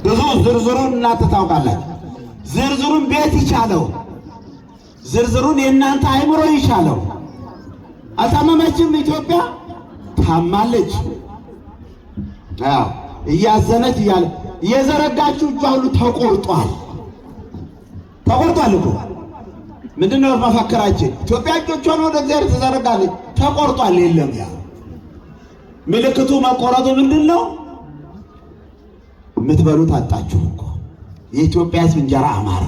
ብዙ ዝርዝሩን እናንተ ታውቃላችሁ። ዝርዝሩን ቤት ይቻለው፣ ዝርዝሩን የእናንተ አእምሮ ይቻለው። አልታመመችም ኢትዮጵያ፣ ታማለች። አዎ እያዘነች እያለ የዘረጋችው እጇ ሁሉ ተቆርጧል፣ ተቆርጧል እኮ። ምንድነው መፈክራችን? ኢትዮጵያ እጆቿን ወደ እግዚአብሔር ትዘረጋለች፣ ተቆርጧል። የለም ያ ምልክቱ መቆረጡ ምንድን ነው? የምትበሉት አጣችሁ እኮ። የኢትዮጵያ ሕዝብ እንጀራ አማረ።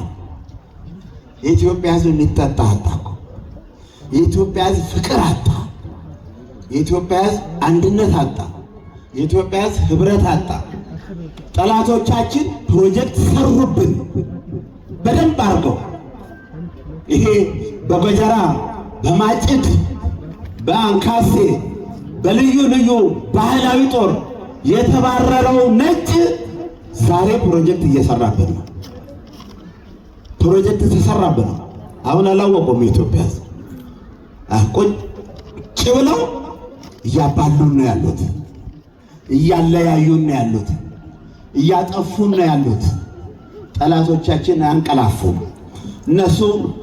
የኢትዮጵያ ሕዝብ የሚጠጣ አጣ እኮ። የኢትዮጵያ ሕዝብ ፍቅር አጣ። የኢትዮጵያ ሕዝብ አንድነት አጣ። የኢትዮጵያ ሕዝብ ህብረት አጣ። ጠላቶቻችን ፕሮጀክት ሰሩብን በደንብ አድርገው። ይሄ በገጀራ፣ በማጭድ፣ በአንካሴ፣ በልዩ ልዩ ባህላዊ ጦር የተባረረው ነጭ ዛሬ ፕሮጀክት እየሰራብን ነው። ፕሮጀክት ተሰራብን ነው። አሁን አላወቁም። የኢትዮጵያ ሕዝብ ቁጭ ብለው እያባሉን ነው ያሉት፣ እያለያዩን ነው ያሉት፣ እያጠፉን ነው ያሉት። ጠላቶቻችን አንቀላፉም። እነሱ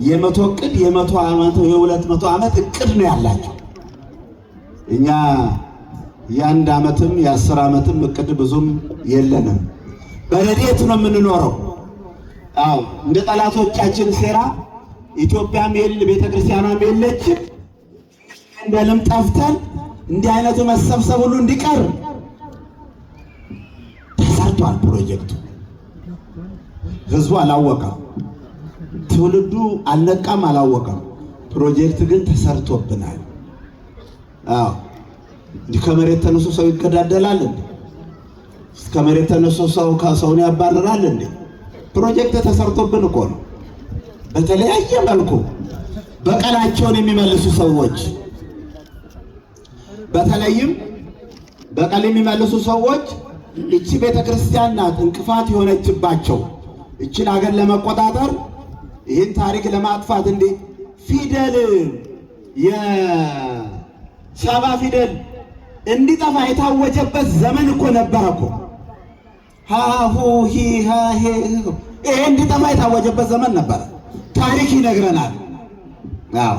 የ100 እቅድ፣ የ100 ዓመት፣ የ200 ዓመት እቅድ ነው ያላቸው። እኛ የ1 ዓመትም የ10 ዓመትም እቅድ ብዙም የለንም። በረድኤት ነው የምንኖረው። አዎ እንደ ጠላቶቻችን ሴራ ኢትዮጵያም የለ፣ ቤተ ክርስቲያኗም የለችም። እንደልም ጠፍተን እንዲህ አይነቱ መሰብሰብ ሁሉ እንዲቀር ተሰርቷል ፕሮጀክቱ። ህዝቡ አላወቀም፣ ትውልዱ አልነቃም፣ አላወቀም። ፕሮጀክት ግን ተሰርቶብናል። አዎ እንዲህ ከመሬት ተነስቶ ሰው ይገዳደላል እንዴ? ከመሬት ተነስቶ ሰው ከሰውን ያባርራል እንዴ? ፕሮጀክት ተሰርቶብን እኮ ነው። በተለያየ መልኩ በቀላቸውን የሚመልሱ ሰዎች፣ በተለይም በቀል የሚመልሱ ሰዎች እቺ ቤተ ክርስቲያን ናት እንቅፋት የሆነችባቸው። እችን ሀገር ለመቆጣጠር፣ ይህን ታሪክ ለማጥፋት፣ እንዴ ፊደል የሳባ ፊደል እንዲጠፋ የታወጀበት ዘመን እኮ ነበረ እኮ። ሃሁ ሂ ሃ ሄ ይሄ እንዲጠፋ የታወጀበት ዘመን ነበረ። ታሪክ ይነግረናል። አዎ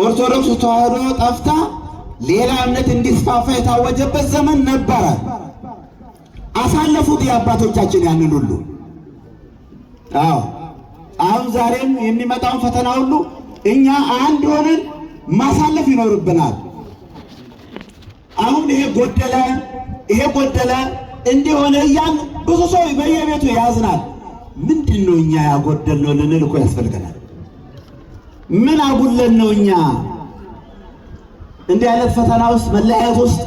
ኦርቶዶክስ ተዋህዶ ጠፍታ ሌላ እምነት እንዲስፋፋ የታወጀበት ዘመን ነበረ። አሳለፉት የአባቶቻችን ያንን ሁሉ። አዎ አሁን ዛሬም የሚመጣውን ፈተና ሁሉ እኛ አንድ ሆነን ማሳለፍ ይኖርብናል። አሁን ይሄ ጎደለ፣ ይሄ ጎደለ፣ እንዲሆነ እያልን ብዙ ሰው በየቤቱ ያዝናል። ምንድን ነው እኛ ያጎደልነው ልንል እኮ ያስፈልገናል። ምን አጉለን ነው እኛ እንዲህ አይነት ፈተና ውስጥ፣ መለያየት ውስጥ፣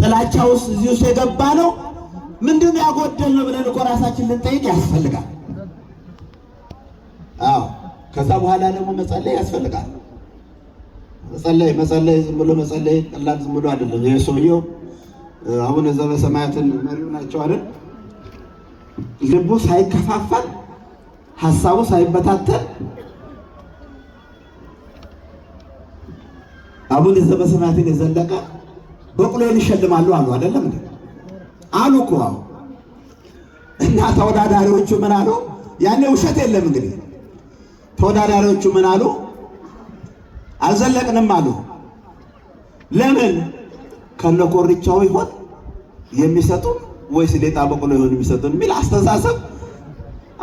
ጥላቻ ውስጥ፣ እዚህ ውስጥ የገባ ነው? ምንድን ነው ያጎደልነው ብለን እኮ ራሳችን ልንጠይቅ ያስፈልጋል። አዎ ከዛ በኋላ ደግሞ መጸለይ ያስፈልጋል። መጸለይ፣ መጸለይ፣ ዝም ብሎ መጸለይ ቀላል ዝም ብሎ አይደለም። ይሄ ሰውየው አቡነ ዘበሰማያትን መሪው ናቸው አይደል? ልቡ ሳይከፋፈል፣ ሀሳቡ ሳይበታተን አቡነ ዘበሰማያትን የዘለቀ በቅሎን ይሸልማሉ አሉ። አይደለም እንዴ? አሉ እኮ። አዎ። እና ተወዳዳሪዎቹ ምን አሉ? ያኔ ውሸት የለም እንግዲህ። ተወዳዳሪዎቹ ምን አሉ? አልዘለቅንም አሉ። ለምን? ከነኮርቻው ይሆን የሚሰጡን ወይስ ሌጣ በቅሎ ይሆን የሚሰጡን የሚል አስተሳሰብ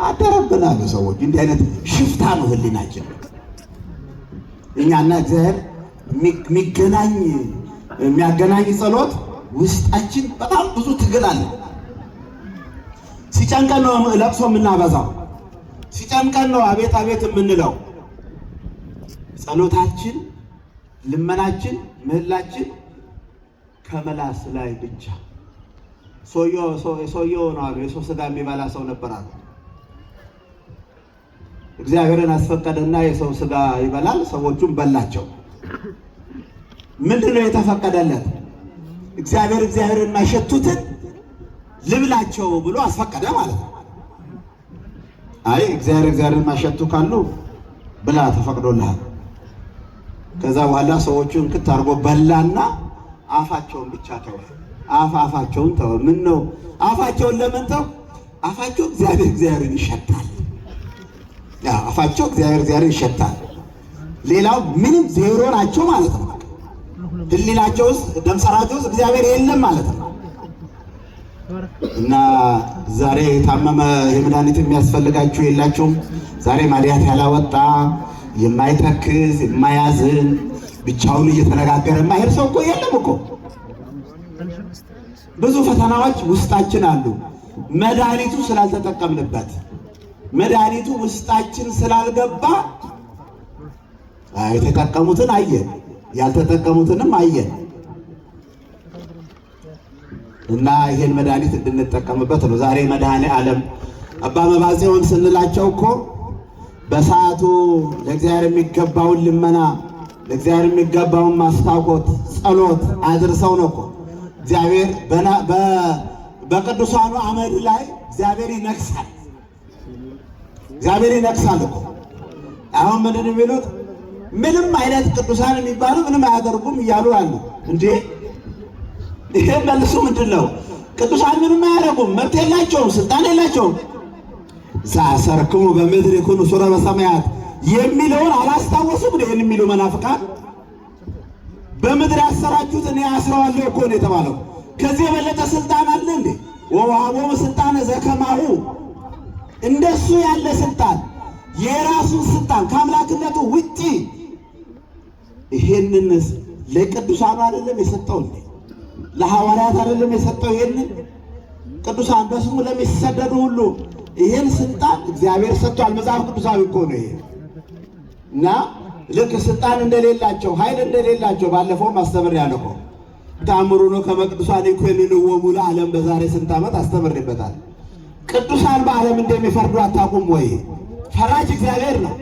አደረብን አሉ ሰዎች። እንዲህ አይነት ሽፍታ ነው ህሊናችን። እኛና እግዚአብሔር የሚገናኝ የሚያገናኝ ጸሎት ውስጣችን በጣም ብዙ ትግል አለ። ሲጨንቀን ነው ለቅሶ የምናበዛው። ሲጨንቀን ነው አቤት አቤት የምንለው። ጸሎታችን፣ ልመናችን፣ ምህላችን ከመላስ ላይ ብቻ። ሰውየው ነው አሉ፣ የሰው ስጋ የሚበላ ሰው ነበር አሉ። እግዚአብሔርን አስፈቀደና የሰው ስጋ ይበላል፣ ሰዎቹን በላቸው። ምንድን ነው የተፈቀደለት? እግዚአብሔር እግዚአብሔርን የማይሸቱትን ልብላቸው ብሎ አስፈቀደ ማለት ነው። አይ እግዚአብሔር እግዚአብሔርን የማይሸቱ ካሉ ብላ፣ ተፈቅዶልሃል። ከዛ በኋላ ሰዎቹን ክት አድርጎ በላና አፋቸውን ብቻ ተወ። አፋቸውን ተወ። ምን ነው አፋቸውን ለምን ተው? አፋቸው እግዚአብሔር እግዚአብሔርን ይሸታል። አፋቸው እግዚአብሔር እግዚአብሔርን ይሸታል። ሌላው ምንም ዜሮ ናቸው ማለት ነው። ህሊናቸው ውስጥ ደምሰራቸው ውስጥ እግዚአብሔር የለም ማለት ነው። እና ዛሬ የታመመ የመድኃኒት የሚያስፈልጋችሁ የላችሁም። ዛሬ ማዲያት ያላወጣ የማይተክዝ የማያዝን ብቻውን እየተነጋገረ የማይሄድ ሰው እኮ የለም እኮ። ብዙ ፈተናዎች ውስጣችን አሉ። መድኃኒቱ ስላልተጠቀምንበት፣ መድኃኒቱ ውስጣችን ስላልገባ የተጠቀሙትን አየን፣ ያልተጠቀሙትንም አየን። እና ይሄን መድኃኒት እንድንጠቀምበት ነው ዛሬ መድኃኔ ዓለም አባ መባጽዮን ስንላቸው እኮ በሰዓቱ ለእግዚአብሔር የሚገባውን ልመና ለእግዚአብሔር የሚገባውን ማስታወት ጸሎት አድርሰው ነው እኮ እግዚአብሔር በቅዱሳኑ አመድ ላይ እግዚአብሔር ይነግሳል። እግዚአብሔር ይነግሳል እኮ። አሁን ምንድን የሚሉት ምንም አይነት ቅዱሳን የሚባሉ ምንም አያደርጉም እያሉ አሉ። እንዴ ይሄ መልሱ ምንድን ነው? ቅዱሳን ምንም አያደርጉም፣ መብት የላቸውም፣ ስልጣን የላቸውም። ዘአሰርክሙ በምድር ይኩኑ ሱረ በሰማያት የሚለውን አላስታወሱም። ይህን የሚሉ መናፍቃን በምድር ያሰራችሁት እኔ አስረዋለሁ እኮ ነው የተባለው። ከዚህ የበለጠ ስልጣን አለ እንዴ? ወወሀቦሙ ስልጣነ ዘከማሁ፣ እንደሱ ያለ ስልጣን፣ የራሱን ስልጣን ከአምላክነቱ ውጪ ይሄንን ለቅዱሳኑ አይደለም የሰጠው እንዴ? ለሐዋርያት አይደለም የሰጠው? ይሄንን ቅዱሳን በስሙ ለሚሰደዱ ሁሉ ይሄን ስልጣን እግዚአብሔር ሰጥቷል። መጽሐፍ ቅዱሳዊ እኮ ነው ይሄ። እና ልክ ስልጣን እንደሌላቸው፣ ኃይል እንደሌላቸው ባለፈውም አስተምሬያለሁ እኮ። ተአምሩ ነው ከመ ቅዱሳን ይኮንንዎሙ ለዓለም፣ በዛሬ ስንት ዓመት አስተምሬበታል። ቅዱሳን በዓለም እንደሚፈርዱ አታውቁም ወይ? ፈራጅ እግዚአብሔር ነው፣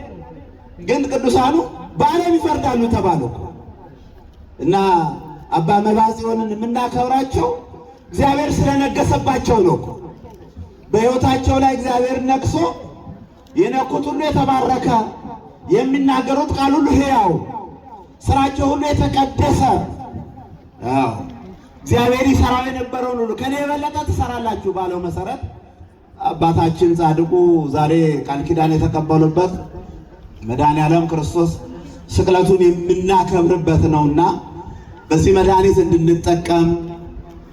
ግን ቅዱሳኑ በዓለም ይፈርዳሉ ተባሉ እኮ። እና አባ መባጽዮንን የምናከብራቸው እግዚአብሔር ስለነገሰባቸው ነው እኮ። በሕይወታቸው ላይ እግዚአብሔር ነግሶ የነኩት ሁሉ የተባረከ፣ የሚናገሩት ቃል ሁሉ ሕያው፣ ስራቸው ሁሉ የተቀደሰ፣ አዎ እግዚአብሔር ይሰራው የነበረውን ሁሉ ከኔ የበለጠ ትሰራላችሁ ባለው መሰረት አባታችን ጻድቁ ዛሬ ቃል ኪዳን የተቀበሉበት መድኃኔዓለም ክርስቶስ ስቅለቱን የምናከብርበት ነውና በዚህ መድኃኒት እንድንጠቀም።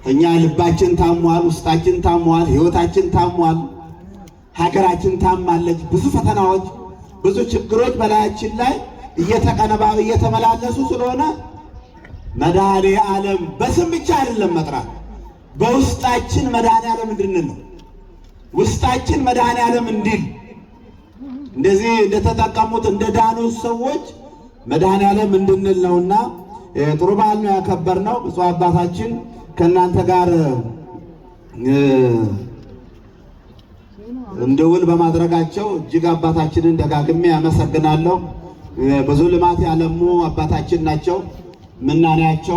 እኛ ልባችን ታሟል፣ ውስጣችን ታሟል፣ ሕይወታችን ታሟል፣ ሀገራችን ታማለች። ብዙ ፈተናዎች፣ ብዙ ችግሮች በላያችን ላይ እየተቀነባ እየተመላለሱ ስለሆነ መድኃኔ ዓለም በስም ብቻ አይደለም መጥራት፣ በውስጣችን መድኃኔ ዓለም እንድንል ነው። ውስጣችን መድኃኔ ዓለም እንዲል፣ እንደዚህ እንደተጠቀሙት እንደዳኑ ሰዎች መድኃኔ ዓለም እንድንል ነውና ጥሩ በዓል ነው ያከበርነው። ብፁዕ አባታችን ከእናንተ ጋር እንድውል በማድረጋቸው እጅግ አባታችንን ደጋግሜ ያመሰግናለሁ። ብዙ ልማት ያለሙ አባታችን ናቸው። ምናኔያቸው